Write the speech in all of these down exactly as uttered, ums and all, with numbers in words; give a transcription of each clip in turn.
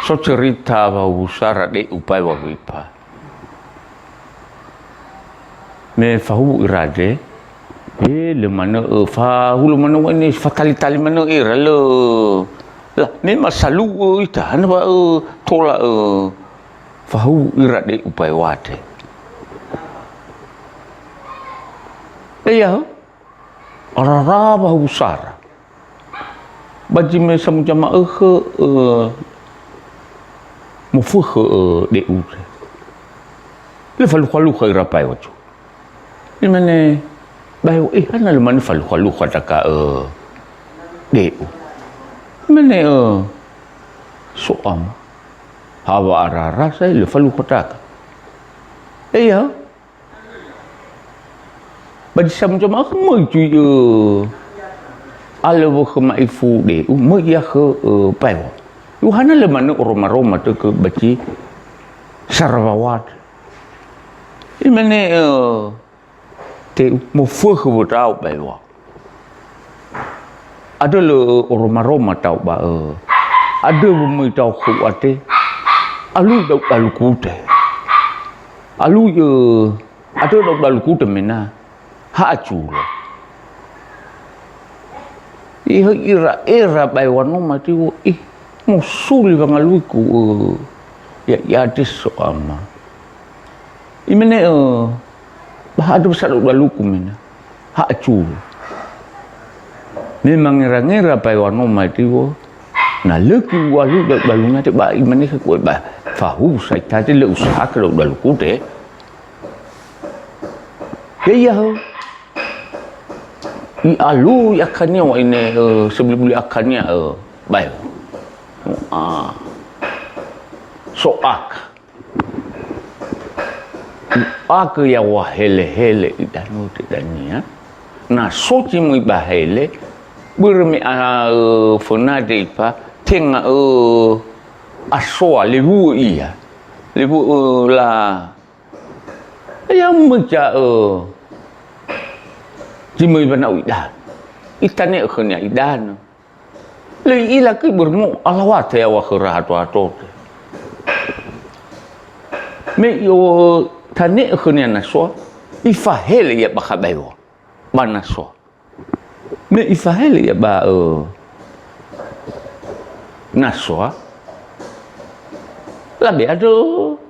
So cerita wa usara de'u paewa wipa. Me fahuwu ira andre, e, lö manö, ö, fahulö manö, wa'e ne fatali-tali manö ira, lö. La, me masalu'ö ita, hana wa, ö, tola, ö, fahuwu ira de'u paewa andre. E, ya, ö? Arara wa usara. Ba zi me samuza ma'ökhö, ö, mofökhö, ö, de'u. Lö falukha-lukha ira paewa zi. Imane, baewa, eh, hana lö manö falukha-lukha taka, ö, de'u. Imane, ö, so ama. Ha wa'arara sa'ae lö falukha taka. E, ya. Ba zi samuza ma'ökhö möi zui, ö, alö wökhö ma'ifu de'u, möi ia khö, ö, paewa. Yohana lö manö oroma-roma tökö ba zi sarawawa. Imane, ö, te'u, mofökhö wödrao paewa. Andrö lö oroma-roma tao ba, ö, andrö wömöi tao khöu andre, alui da'u daluku te. Alui, ö, andrö da'u daluku te mena ha azulo. Ihöi ira era baewa no mati wo, ih, mosuli wangaluiku, ö, ya'ia andre so ama. Imane, ö, ba ha andrö sa da'u daluku mena ha azulo. Me mangera-ngera paewa no mati wo, na lö ki ualu da'u daluku te ba imane khögu, ba fahuwu sa ita te lö usahakö da'u daluku te. Ya, ya, hö. I'alui akania wa'ine, ö, sebulibuli akania, ö, baewa. A. So aka. U'akö yaŵa hele-hele idanö te dania, na so zi möi ba hele, börö me a, ö, föna deifa, tenga, ö, asoa, lewu'ö ia. Lewu'ö la, ya möi za, ö, zi möi ba na'u idanö. Itane'ö khönia idanö. Lö i'ila göi börö mo alawate yaŵa khöra hato-hato te. Me i'otane'ö khönia nasoa, ifahele ia bakha baewa ba nasoa. Me ifahele ia ba, ö, nasoa, labe andrö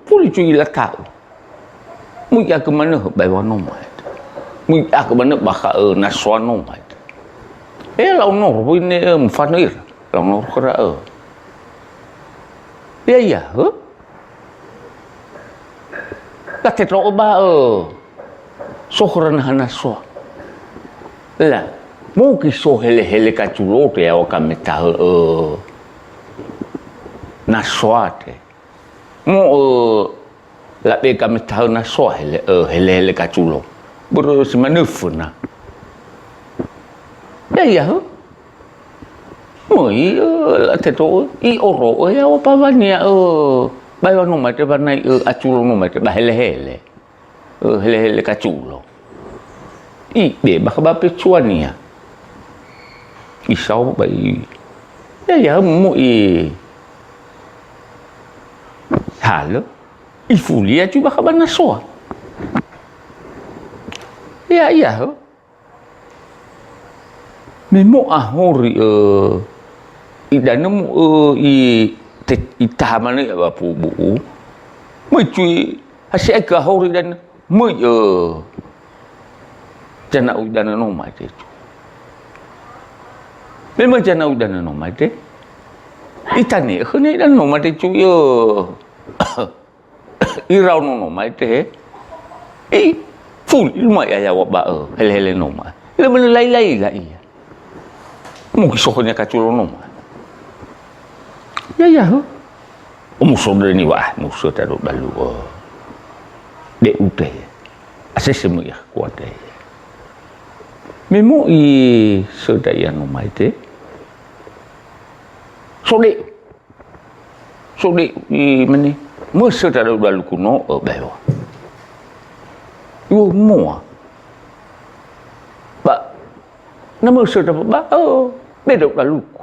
fuli zui ilata'u. Möi iagö manö baewa no ma'e. Möi iagö manö bakha, ö, nasoa no ma'e. E, la'onoro, böi ne, ö, mofanö ira. La'onoro khöra, ö. Ya, ya, hö? Latendro'ö ba, ö, so khöra naha nasoa. La, möi so hele-hele kazulo te yaŵa gametahö, ö, nasoa te. Mo, ö, labe gametahö nasoa hele, ö, hele-hele kazulo. Börö si manö föna. Ya, ya, hö? Möi, ö, latendro'ö, i'oro'ö yaŵa baewania, ö, baewa no ma'e te wanai, ö, azulo no ma'e te ba hele-hele. Ö, hele-hele kazulo. Ibe bakha ba petsuania. Isao ba i. Ya, ya, mo i. Halö. Ifulia zui bakha ba nasoa. Ya, ya, hö. Me mo ahori, ö, idanö mo, ö, i te-, itaha manö ia ba bu'u. Möi zui, ha si'ae gö ahori idanö. Möi, ö, zana'u idanö no ma'e te. Me möi zana'u idanö no ma'e te. Itane'ö khönia idanö no ma'e te zui, ö. Iraono no ma'e te he. I, fuli, lö möi ia yaŵa ba, ö, hele-hele no ma'e. Lö manö laila-ila ia. Möi so khönia kazulo no ma'e. Ya, ya, hö. Omuso döni wa, ah, muso ta do dalu, ö. De'u te he. Asese möi ia khögu andre. Me mo i söda ia no ma'e te. So de'u. So de'u, imane, möi söda da'u daluku no, ö, baewa. Uwo moa. Ba, na möi söda ba, ö, be da'u daluku.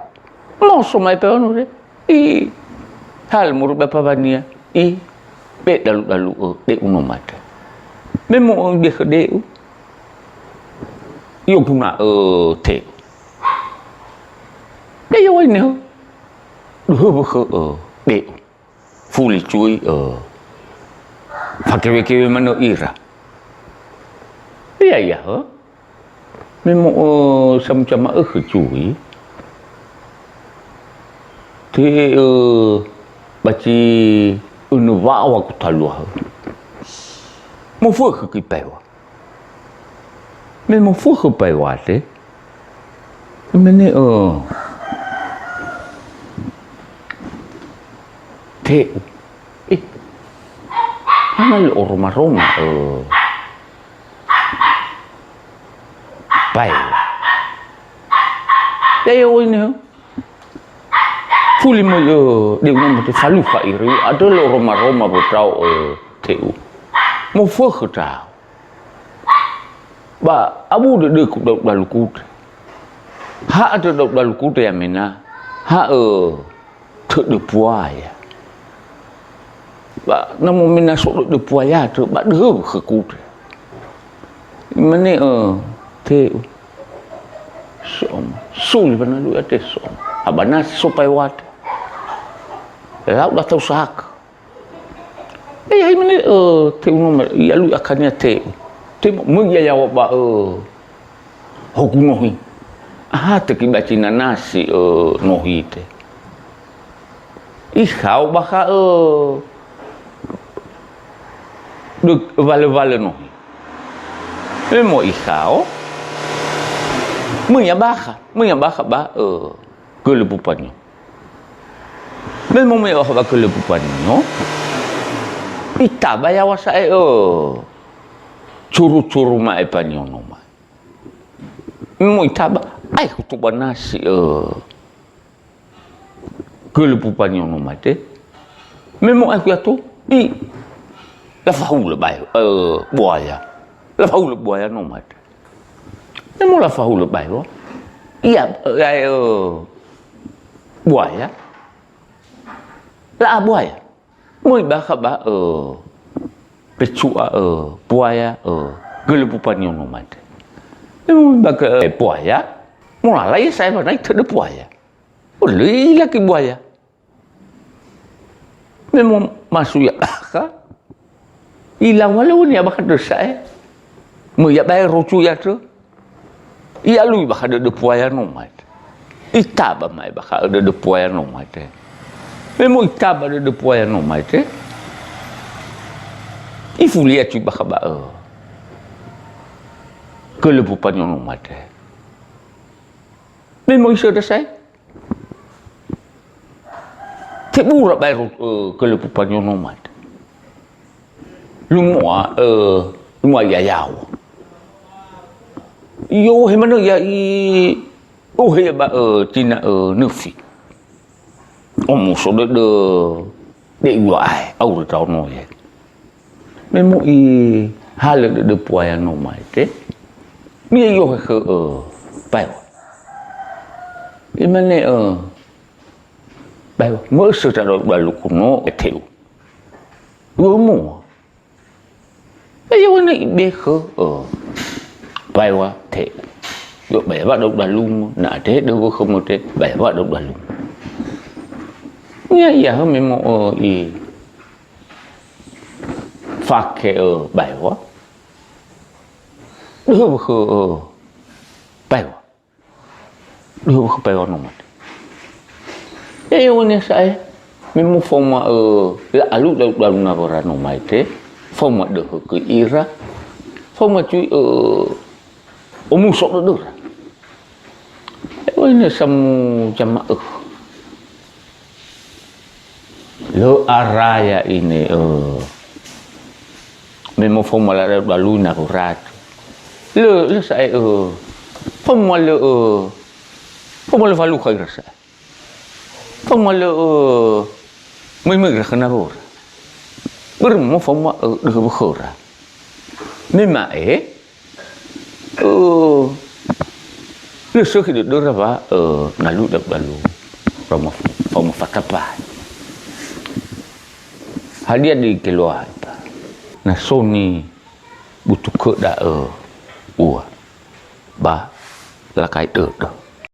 Moso ma'e baewa no re. I, Hal muru ba pawania, i, be dalu-dalu, ö, de'u no mate. Me mo'ö be khö de'u. Yo guna, ö, te'u. Be yo ine, ö. Duhö wökhö, ö, de'u. Fuli cui, ö. Fakewe-kewe manö ira. Iya, iya, ö. Me mo'ö samuca ma'ökhö cui, te'ö ba zi önö wa'awa gotaluahö. Mofökhö göi baewa. Me mofökhö baewa te, me ne, ö, te'u. Eh, hana lö oroma-roma, ö. Bae. Ya, ya, oi, ne. Fuli möi, ö, de'u no mate falukha ira. Andrö lö oroma-roma wö ndra'o, ö, te'u. Mofökhö ndra'o. Ba abu dödögu dalu-dalugu te. Ha andrö dalu-dalugu te yamena. Ha, ö, tödö buaya. Ba na momena so dödö buaya tö, ba döhö khögu te. Imane, ö, te'u. So'oma. Suli ba na lu'i ate so'oma. Aba nasi so baewa te. Lau da tau sahakö. Eh, hai mane, ö, te'u no ma, ya lu'i akania te'u. Te mo, möi ya yaŵa ba, ö, hogu nohi. Aha, te ki ba zi nanasi, ö, nohi te. Ikhao bakha, ö, dö-, walö-walö nohi. Me mo ikhao, möi ya bakha, möi ya bakha ba, ö, gölö bupanio. Me mo me oha ba gölö bupanio, itaba yaŵa sa'ae, ö, curu-curu ma'e panio no ma'e. Me mo itaba, ae hutu ba nasi, ö, gölö bupanio no ma'e te. Me mo ae huyato, i, lafahulö bae, ö, buaya. Lafahulö buaya no ma'e te. Me mo lafahulö baewa. Iya, eh, eh, buaya. La'a buaya. Möi bakha ba, eh, pecu'a, eh, buaya, eh, gölö bupanio no ma'e te. Me möi bakha, eh, buaya. Molala ia sa'ae wanai tödö buaya. Olö ila göi buaya. Me mo masu ya bakha, ilau wa lö unia bakha dösa, eh. Möi ya bae rocu ya tö. Ialui bakha dödö buaya no ma'e te. Itaba ma'e bakha dödö buaya no ma'e te. Me mo itaba dödö buaya no ma'e te. Ifulia cui bakha ba, ö, gölö bupanio no ma'e te. Me mo isöndra sa'ae. Tebura baero, ö, gölö bupanio no ma'e te. Lumoa, ö, lumoa ia yaŵa. I'ohe manö ia i, i'ohe ia ba, ö, zina, ö, nöfi. Omuso dödö de'u lö ae, aurö ndraono ia. Me mo ihalö dödö buaya no ma'e te. Me i'ohe khö, ö, baewa. Imane, ö, Baewa, mö'ö sö ndra'o dalugu no te'u. U'ö mua. Ya'ia wöna ibe khö, ö, baewa te'u. Yo baewa dalu-dalumu, na andre döwö khömö te, baewa dalu-dalumu. Ya'ia hö me mo'ö i fake, ö, baewa. Döwö khö, ö, baewa. Döhö khö baewa no ma'e te. E, ya'ia wönia sa'ae, me mo faoma, ö, la'alu dalu-dalu nawöra no ma'e te, faoma döhö göi ira, faoma cui, ö, omuso dödöra. E, wönia samu zama'ökhö. Lö ara ya'ine, ö. Me mo faoma ladalu-dalui nawöra. Lö, lö sa'ae, ö. Faoma lö, ö. Faoma lö falukha ira sa'ae. Faoma lö, ö. Möi-möi ira khö nawöra. Börö mo faoma, ö, döhö wökhöra. Me ma'e, Ö, lö sökhi dödöra wa, ö, na lu'i dalu-dalu, faoma, faoma fatabai. Hadia di keluarga? Na so nibutukö da'ö ua, ba lakai dödö.